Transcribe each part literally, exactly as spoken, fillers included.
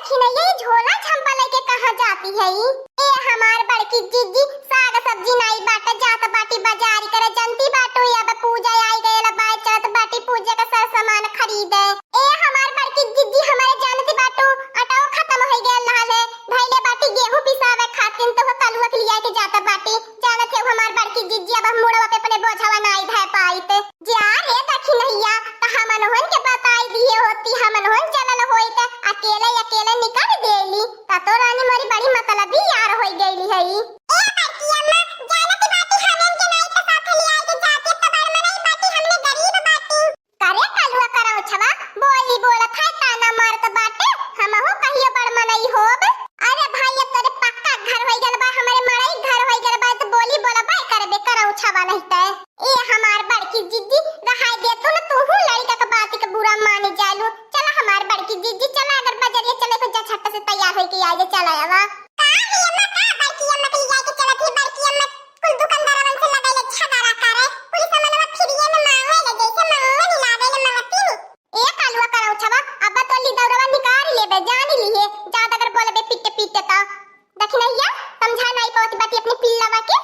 खिनैया ई झोला झंपा लइके कहाँ जाती है ई? ए हमार बड़की जिज्जी, साग सब्जी नाई बाटे, जात बाटी बाजारी करे, जनती बाटू अब पूजा आई गयल बाय, चलत बाटी पूजा का सर सामान खरीदे। ए हमार बड़की जिज्जी, हमरे जानती बाटू अटाओ खतम होइ गयल रहल है, धइले बाटी गेहूं पिसावे खातिन, तो कलुआ के लिया के जात बाटी। जानत है हमार बड़की जिज्जी, अब हम मुड़वा पे अपने बोझवा नाई धै पाइत। जा रे दखिनहिया, त हमनहुन के बताई दिहे होती, हमनहुन चलल होइत। अकेले अकेले निकल देली, त तो रानी मोरी बड़ी मतलबी यार होई गईली हई। ए बड़की अम्मा, जानत बाटी हमन के नाई के साथ लिया के जाती त बड़ मनई बाटी, हमने गरीब बाटी। करे कलुआ करौछवा, बोली बोलत है, ताना मारत बाटे, हमहू कहियो बड़ मनई होब। अरे भाई, अब तोरे पक्का घर होई गल बा, हमरे मड़ई घर होई गल बा, त बोली बोलबे करबे करौछवा नहीं तै। ए हमार बड़की जिज्जी, रहाय दे तू न, तू हूँ लड़का के बात के बुरा मान जालू। चला हमार बड़की जिज्जी, चला, अगर बजरिया चले को जा, झट से तैयार होई के आ जा, चला आवा। का रे अम्मा, का बड़की अम्मा के लिया के चलत ही? बड़की अम्मा कुल दुकानदारवन से लगैले झगड़ा करे, कुल सामानवा फ्रीए में मांगे ले, जैसे मांगे नहीं लागे ले मांगती नहीं। ए कलुआ करौछवा, अब तो ली दौड़वा निकाल लेबे, जान लिहे, ज्यादा अगर बोलबे पिट्टे पिट्टे तो। दखिनहिया, समझा नाई पावत बाटी अपने पिल्लवा के।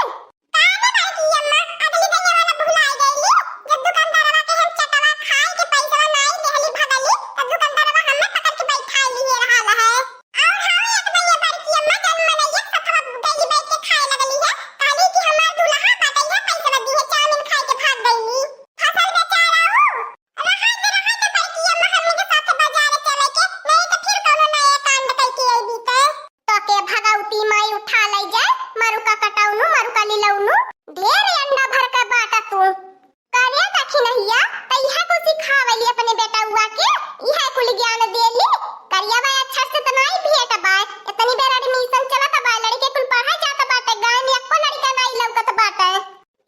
का रे बड़की अम्मा, अगली गलिया वाला भुलाई गईली, जब दुकानदारवा के हम चटवा खाई के पैसवा नाई देहली भगली, तब दुकानदारवा हमें पकड़ के बैठा लिए रहा है। और हम एक गलिया बड़की अम्मा जब मनैया के सथवा गली बैठ के खाए लगली है, कहली कि हमार दुल्हा बाटे, यह पैसवा दिए, चाउमीन खाए के भाग गईली। फसल बेचारा ऊ। रहा दे, रहा दे बड़की अम्मा, हमनी के साथ बाजार चले के, नहीं तो फिर कौनो नया कांड कई के अइबी ते। तो के भगवती माई उठा लई जाए, मरुका कटौनू, मरुका लिलौनू, ढेर अंडा भर के बाटा तू। करे दखिनहिया, त इहे कुल सिखावली अपने बेटउआ के, इहे कुल ज्ञान देली। करिया भाई अक्षर से त नाई भेंट बाय, इतनी बेर एडमिशन चलत बाय, लड़के कुल पढ़े जात बाटे, गाँव में एको लड़का नाई लौकत बाटे।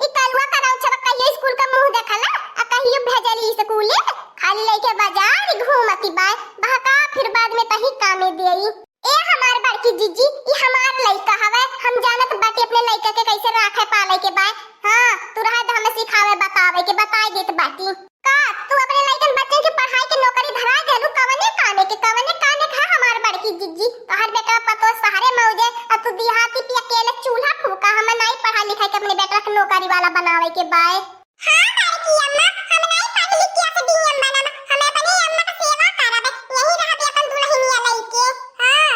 ई कलुआ करौछवा कहियो स्कूल का मुंह देखला, आ कहियो भेजली स्कूले, खाली लइके बाजार घूमती बाय, बहका फिर बाद में तही कामे देई। ए हमार बड़की जिज्जी, ई हमार लइका हवे, हम जानत बाटी अपने लइका के कैसे राखे पाले के बाय। हाँ, तू रहे दे हमें सिखावे बतावे के, बताई देत बाटी। का तू अपने लइकन बच्चन के पढ़ाई के नौकरी धरा देलू? कवने काने के, कवने काने के है हमार बड़की जिज्जी? तोहर बेटा पतो सहरे मौजे, आ तू देहाती पे अकेले चूल्हा फूका, हमें नाई पढ़ा लिखा के अपने बेटा के नौकरी वाला बनावे के बाय। हाँ बड़की अम्मा, हम नाई पढ़ लिख के अस डीएम बनब, हम अपने अम्मा के सेवा करब, यही रहबे अपन दुल्हनिया लइके। हाँ।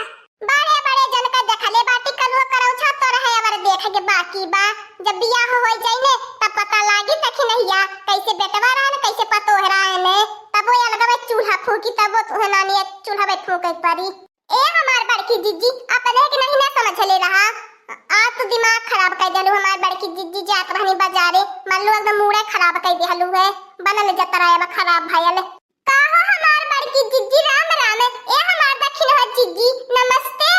बड़े बड़े जन का देखले बाटी कलुआ करौछा, तो रहे अवर देखे के बाकी बा। जब बियाह होइ जाई ने, तब पता लागी दखिनहिया, कैसे बेटवा रहन, कैसे पतोह रहन। तब वो अलगवे चूल्हा फूकी, तब वो तुहे नानी चूल्हा पे फूके पड़ी। ए हमार बड़की जिज्जी, अपने के नहीं ना समझले रहा। आज तो दिमाग खराब कर देलू हमार बड़की जिज्जी, जात रहनी बाजारे, मल्लू एकदम मूड़े खराब कर देहलू है, बनल जतरा अब खराब भयल। का हो हमार बड़की जिज्जी, राम राम। ए हमार दखिनवा जिज्जी, नमस्ते।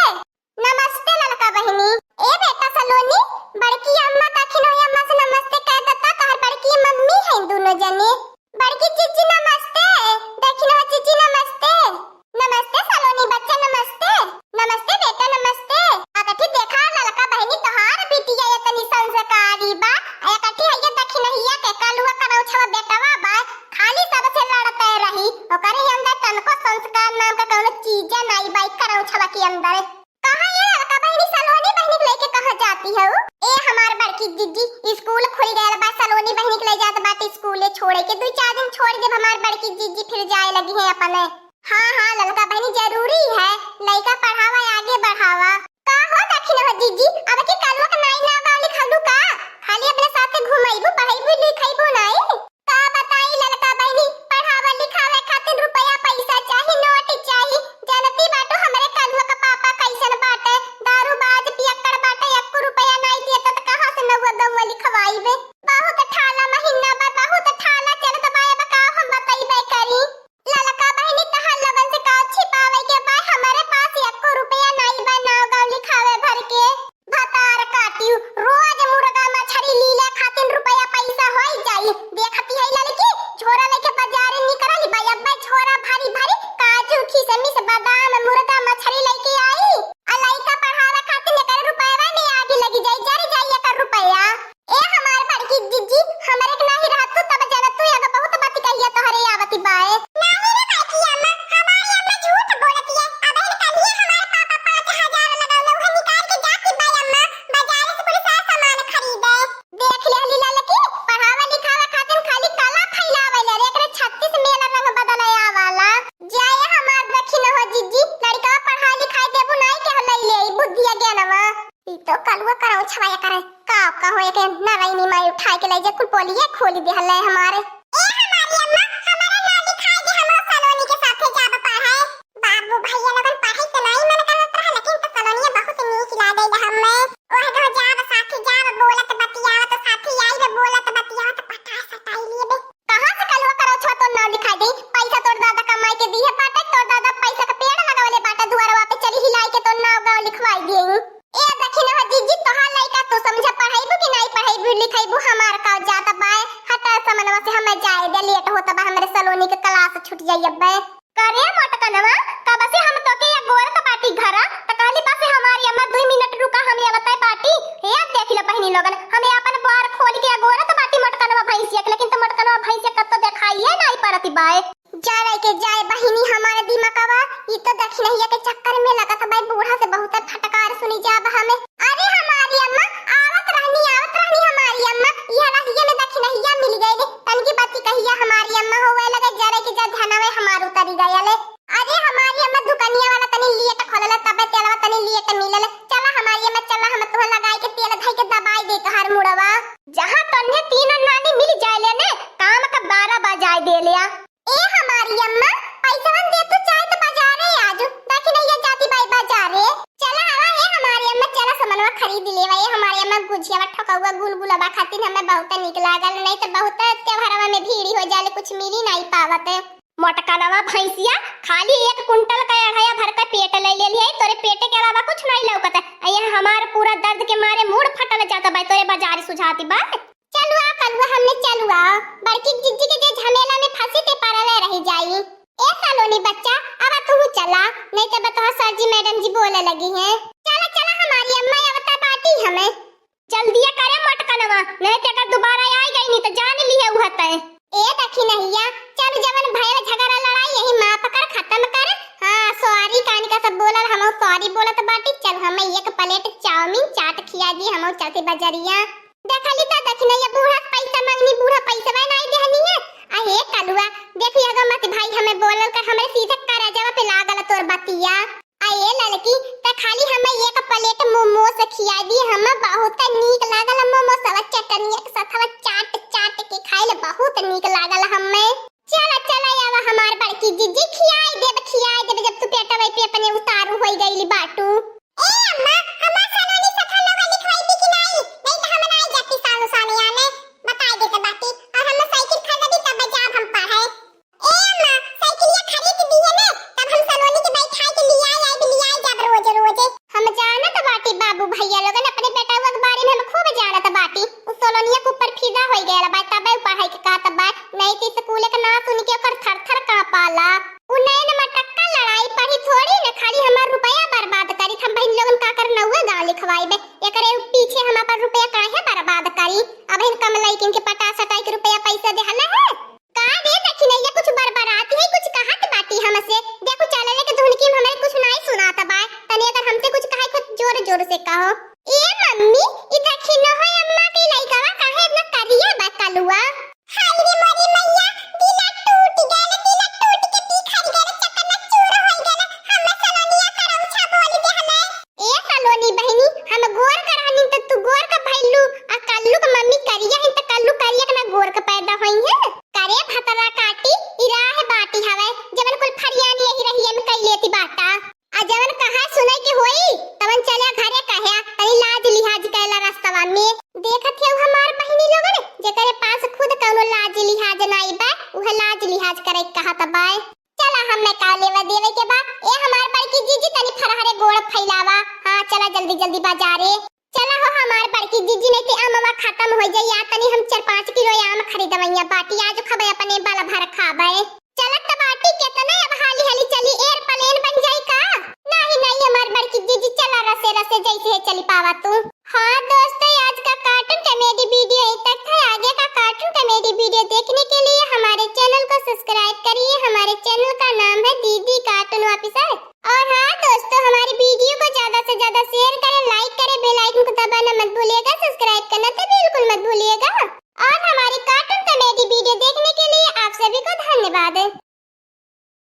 नमस्ते ललका बहिनी। ए बेटा सलोनी, बड़की अम्मा दखिनवा अम्मा से नमस्ते कह देता, तोहर बड़की मम्मी है दोनों जने। बड़की जिज्जी नमस्ते, दखिनवा जिज्जी नमस्ते। नमस्ते सलोनी बच्चा नमस्ते। नमस्ते बेटा नमस्ते। अकठी देखा ललका बहिनी तोहार बिटिया इतनी संस्कारी बा। अकठी है ये दखिनहिया के कलुआ करौछवा बेटवा बा। खाली सबसे लड़ते रही। ओकरे अंदर तनको संस्कार नाम का कौनो चीजे नाई बा करौछवा के अंदर। कहाँ ये ललका बहिनी सलोनी बहिनी के लेके कहाँ जाती है? ए हमार बड़की जिज्जी, स्कूल खुल गयल बा, सलोनी बहिनी के ले जात बाटे स्कूले छोड़े के। दू चार दिन छोड़ देब हमार बड़की जिज्जी, फिर जाए लगी है अपने। हाँ, हाँ, ललका बहिनी जरूरी है, लइका पढ़ावा, आगे बढ़ावा। का हो दखिनवा जिज्जी, अब की कलुआ के नाई ना बा लिखलू का? खाली अपने साथे घुमैबू, पढ़ैबू, लिखैबू नाई? का बताई ललका बहिनी, पढ़ावा लिखावे खातिर रुपया पैसा चाही, नोट चाही। जानती बाटू हमरे कलुआ का पापा कैसन बाटे, दारूबाज पियक्कड़ बाटे, एको रुपया नाई देता त कहाँ से नौवा गौवा लिखवाइबे? बहुत ठाला महीना बा, बहुत ठाला चलत बा, अब का हम बतैबे करी? ललका बहिनी, तहार लोगन से काची तो कलुआ करौ छवाया करे, का कहो, एक नरैनी माई उठाए के ले जे कुल पोलिये खोली देहले हमारे। ए हमारी अम्मा, हमारा ना लिखाई दे, हम सलोनी के साथे जाब पढ़े। बाबू भैया लोगन पढ़े तो नहीं मन करत रहा, लेकिन तो सलोनिया बहुत नीक लागल हमें। ओह गो जाब साथे जाब बोलत बतियावत, साथे आइब बोलत बतियावत, पटा सटाई लिए बे। कहाँ से कलुआ करौ छवा तोर नाव लिखाई देई? पैसा तोर दादा कमाई के दिहे बाटे, तोर दादा पैसा के पेड़ लगवले बाटे दुआरवा पे, चली हिलाई के तोर नाव गाँव लिखवाई देई। ए दखिनवा जीजी, तोहार लइका तू समझा, पढ़ाईबू कि नाई पढ़ाईबू लिखाईबू, हमार का जात बाय, हटा समनवा से हमें जाए दे, लेट होत बा, हमरे सलोनी के क्लास छूट जाई अब्बे। करे मोटकनवा, कब से हम तोके अगोरत बाटी घरा, त कहली बस हमारी अम्मा दुई मिनट रुका, हम आवत बाटी। हे देख लो बहिनी लोगन, हमें अपन बार खोल के अगोरत बाटी मोटकनवा भैंसिया के, लेकिन तो मोटकनवा भैंसिया कत्तो देखाइए नाई पड़ती बाय। जा रही के जाए बहिनी हमारे दिमागवा, ई तो दखिनहिया के चक्कर में लगत बाय बूढ़ा से बहुत फटकार सुनी जाब हमें। अरे हमारी अम्मा, आवत रहनी, आवत रहनी हमारी अम्मा, यह रहिए में दखिनहिया मिल गए रे, तनकी बच्ची कहिया हमारी अम्मा होवे लगे, जरे के जा ध्यानवे हमार उतरी गया ले। अरे हमारी अम्मा दुकनिया वाला तनी लेट खोलले, तबे तेलवा तनी लेट मिलले। चला हमारी अम्मा, चला हम तुह लगाई के तेल धई के दबाई दे तोहार मुड़वा। जहाँ तन्ने तीन नानी मिल जाए ले ने, काम का बारह बजाए दे ले आ। ए हमारी अम्मा, पैसवन दे तू चाहे तो बाजारे आजू, दखिनहिया जाती बाई बाजारे। चला आवा हे हमारी अम्मा, चला समनवा खरीद लेवा। ए हमारी अम्मा, गुझियावा ठोकौआ गुलगुलावा खातिर हमें बहुत नीक लागल, नहीं तो बहुत त्योहारवा में भीड़ी हो जाले, कुछ मिली नहीं पावत। मोटकनवा भैंसिया, खाली एक कुंटल का अढ़ाया भर का पेट ले ले लिया, तोरे पेटे के अलावा कुछ नहीं लौकत है। आ ये हमार पूरा दर्द के मारे मूड़ फटल जाता बा, तोरे बाजारी सुझाती बा। चलुआ कलुआ हमने चलुआ, बड़की जिज्जी के जे झमेला में फंसी ते परले रह जाई। ए सलोनी बच्चा, अब तू चला, नहीं तो बतहा सर जी मैडम जी बोले लगी हैं। चला चला हमारी अम्मा आवता बाटी हमें। जल्दिया करे मोटकनवा, नहीं तो अगर दोबारा आई गई नहीं तो जान लिहे उहते। ए दखिनहिया, चल जवन भयल झगड़ा लड़ाई यही माफ कर, खत्म कर। हाँ सॉरी कानी का सब बोलल, हम सॉरी बोलत बाटी। चल हमें एक प्लेट चाउमीन चाट खिया दी, हम चलती बजरिया। देखली त दखिनहिया बूढ़ा से पैसा मांगनी, बूढ़ा पैसवा नाई देहनी है। आ हे कलुआ, देखी अगर मत भाई हमें बोलल कर, हमरे सीधे करजवा पे लागल तोर बतिया। आ ए ललकी, त खाली हमें एक प्लेट मोमोस खिया दी, हमें बहुत नीक लागल मोमोसवा, चटनिया के साथवा चाट चाट के खाइल बहुत नीक लागल हमें। चला चला आवा हमार बड़की जिज्जी, खियाई देब खियाई देब, जब तू पेटवा पे अपने उतारू होई गईली बाटू। ए अम्मा, हमार सलोनी सफल लोग लिखवाई दी कि नाई? नहीं तो हम नाई जाती सालू सालिया में, बताई देत बाटी। और हम साइकिल खरीद दी तब जाब हम पढ़े। ए अम्मा, साइकिलिया खरीद दी है ना, तब हम सलोनी के बैठाई के लिया आई, लिया आई जाब रोज रोज। हम जानत बाटी बाबू भैया लोगन अपने बेटवा के बारे में हम खूब जानत बाटी। उ सलोनिया के ऊपर फिदा होई गयल बा, तबे उ पढ़ाई के कहत बा, नहीं तो स्कूल के नाम सुन के ओकर थर थर कांपाला। उ नैन मटक्का लड़ाई पढ़ी थोड़ी न, खाली हमार रुपया बर्बाद करी। हम बहिन लोगन का कर नौवे गाँव लिखवाइबे, एकरे पीछे हम अपन रुपया काहे बर्बाद करी? अब इन कम लइकिन के पटा सटाई के रुपया पैसा देहला है। का रे दखिनैया, कुछ बरबराती है, कुछ कहत बाटी हमसे? देखो चलले के धुनकी में हमरे कुछ नाई सुनात बा, तनी अगर हमसे कुछ कहे खुद जोर जोर से कहो। ए मम्मी, ई दखिनो है अम्मा के लइकवा काहे इतना करिया बा कलुआ? हाय रे मोरी मैया, दिला टूट गल, दिला टूट के बिखर गल, चकनाचूर होई गल, हम सलोनिया करौछा बोल देहले। ए सलोनी बहिनी, हम गोर का रहनी त तू गोर का भइलू, आ कल्लू के मम्मी करिया ही त कल्लू करिया के ना गोर का पैदा होई है। करे भतरा काटी, ई राह बाटी हवे, जवन कुल फरियानी यही रहिए में कई लेती बाटा। आ जवन कहा सुने के होई, तवन चला घरे कह्या, तनी लाज लिहाज कैला रस्तवा में। देखत है हमार बहिनी लोगन, जेकरे पास खुद कौनो लाज लिहाज नाई बा, उहे लाज लिहाज करे कहत बाय। चला हमें का लेवा देवे के बा, ए हमार बड़की जीजी तनी फरहरे गोड़ फैलावा। हाँ चला जल्दी जल्दी बाजारे। चला हो हमार बड़की जीजी, नहीं ते आमवा खत्म हो जाई, आ तनी हम चार पाँच किलो आम खरीदवैया बाटी, आज खबे अपने बल भर खाबे। चलत त बाटी केतना, अब हाली हाली चली, airplane बन जाई का? नाही नाही हमार बड़की जीजी, चला रसे रसे जैसे है चली पावा तू। हाँ दोस्तों, आज का cartoon comedy video यहीं तक था। आगे का cartoon comedy video देखने के लिए हमारे channel को subscribe करिए। हमारे channel का नाम है दीदी cartoon officer। और हाँ दोस्तों, हमारी video को ज्यादा से ज्यादा share करें, like करें, bell icon को दबाना मत भूलिएगा, subscribe करना तो बिल्कुल मत भूलिएगा। और हमारी cartoon comedy video देखने के लिए आप सभी को धन्यवाद।